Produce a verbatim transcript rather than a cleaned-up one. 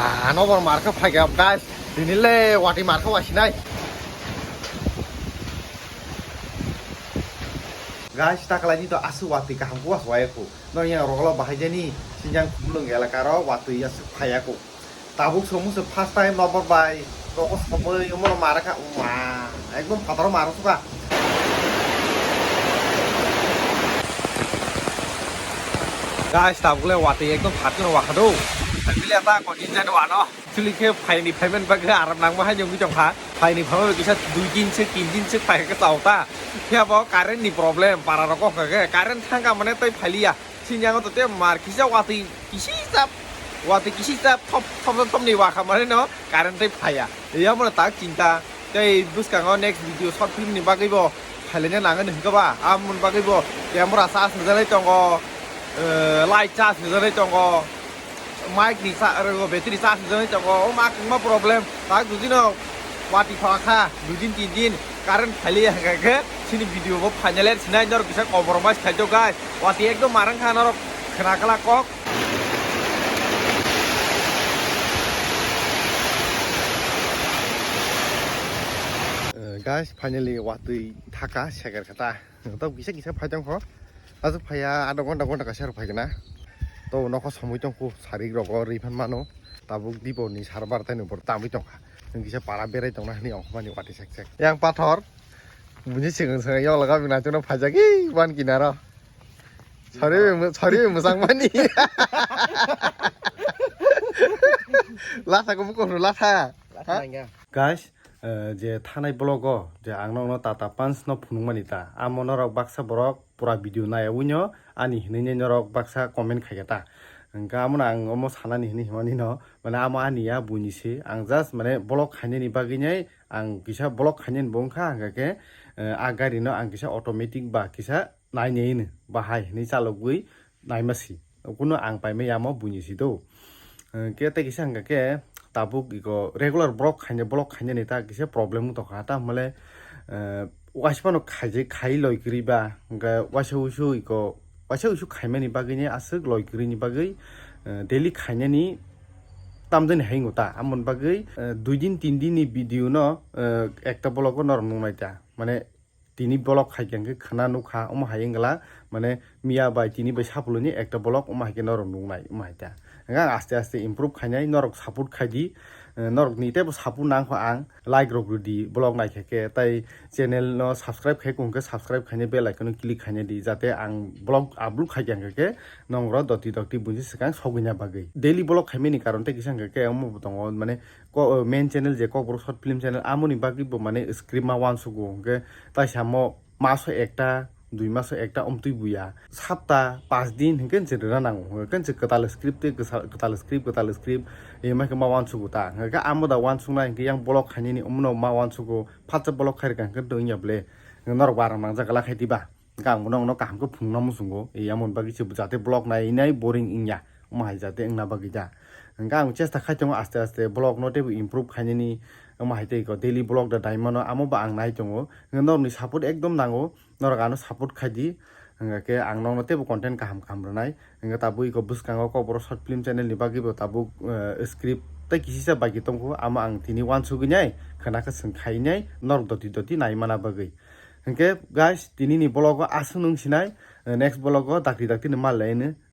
Ah, nobor marka phaikha, guys. Dinile wati marka wasinai. Guys, takalai ni to asu wati kaham kuas wayakho. No yang rogolo bahai jani, sinjang khumulung elaka ro wati asu phayakho. Tabuk somu se first time nobor bai, roko somoi omo marka, uma, ekdom phataro marka suka. Guys, tabuk le wati ekdom phatino wakha do. Bile ta ko din jan wano. Actually khe phaini payment bagwi aram nangma hai jongwi tongkha. Phaini payment kisa dui din se, tin din se phai khe chao ta. Phiya bo current ni problem, para rok kok khe current thangka mane tei phailiya. Sinjango to te mar kisa wati kisi chap, wati kisi chap thop thop thop ni wakha mane no current tei phaya. Yamo tak chinta. Tei bwskango next video short film ni bagwi bo phailene nangani hwnkhe ba, amoni bagwi bo camera charge rwjaknai tongo, eh, light charge rwjaknai tongo, mic ni cha-, rw-, battery charge rwjaknai tongo, o ma kwbangma problem. Tak dudino wati thokha, dudin tin din current phailiya hwnkhe khe chini video bo final sinai norok kisa compromise khaito guys, wati ekdom marang kha norok khna kala kok. Eh, guys, finally watwi thaka seker khata. To kisa kisa phai tongkho. Aswk phaiya, adha ghonta ghonta kaisa rok phaikhe na. To nokho somoi tongkho, sarik rogo rwi phan mano. Tabuk dipor ni sar bartai no bor tamwi tongkha. Nwng kisa para berai tongna hwnwi ongkhormani watwi sek sek. Yang pathor. Buji swkang swkang yokla gabina chwngno phaijak, ih, wan kinaro. Sorry, sorry, mwchang mani. Latha ko buko no latha. Latha. Ha? Guys, eh, je thanai vlog o, je ang nokno Tata Punch no phunuk mani ta. Amo norok baksa borok pura video nai ui no ani hinui norok baksa comment khai ta. Hingke amo no ang omo sanani hinui himani no, mane amo ani ya buini se. Ang just mane vlog khainani bagwi nai ang kisa vlog khainani bo wngkha, hingke, eh, a gari no ang kisa automatic ba kisa nainai hino, bahai hinui chalogwi naima si. Kunu ang paimai yamo buini si do. Eh, khe tei kisa hingka khe tabuk iko regular vlog khaina, vlog khainani ta kisa problem wng tongkha. Ta hwnmale, eh, waisa phano khaijak, khai loi kwrwi ba, hingke waisa uisu iko, waisa uisu khaimani bagwi ni aswk loi kwrwini bagwi, eh, daily khainani tamjani hai wngo ta. Amoni bagwi, eh, dui din tin din ni video no, eh, ekta vlog o norok nuknai ta. Mane, tini vlog khaikhe hwnkhe khwna nukha, omo hai wngla, mane, miya bai tini bai sapuluni ekta vlog omo hai khe norok nuknai, omo hai ta. Hwnkhe ang aste aste improve khainai, norok support khai di, eh, norok ni teibo support nangkho ang, like rok rwdi, vlog naikhe khe, tei channel no subscribe khai khe hwnkhe subscribe khainai, bell icon no click khainai di, jate ang vlog upload khaikhe hwnkhe khe nongro doti doti buji swkang sogwina bagwi. Daily vlog khaimani karon tei kisa hwnkhe khe omo bo tongo, mane, ko-, main channel je Kokborok Short Film Channel, amoni bagwi bo mane script ma uansugo, hwnkhe taisa mo maso ekta, dui maso ekta omtwi buya. Sapta, pas din hwnkhe se rwna nango, hwnkhe se kwtal script tei kwsa-, kwtal script, kwtal script, e, ma khe ma uansugo ta. Hwnkhe amo da uansuknai hwnkhe yang vlog khainani omono ma uansugo, phatsa vlog khai rwkha hwnkhe tongya ble, norok barang nangjak gala khai diba. Hwnkhe ang bono, bono kaham khe phunukna muchungo, e, amoni bagwi se jate vlog nai nai boring wngya, omo hai jate wngna bagwi da. Hwnkhe ang chesta khai tongo aste aste vlog no teibo improve khainani, omo hai tei ko daily vlog da dai mano, amo ba ang nai tongo. Hwnkhe norokni support ekdom nango, norok ano support khai di, hwnkhe ang nokno teibo content kaham kaham rwnai. Hwnkhe tabuk iko bwskango Kokborok Short Film Channel ni bagwi bo tabuk, eh, script tei kisisa baki tongkho, amo ang tini uansugwi nai, khwna khe chwng khai nai, norok doti doti nai mana bagwi. Hwnkhe guys, tini ni vlog o aswk nung sinai, eh, next vlog o dakti dakti ni mal lai no.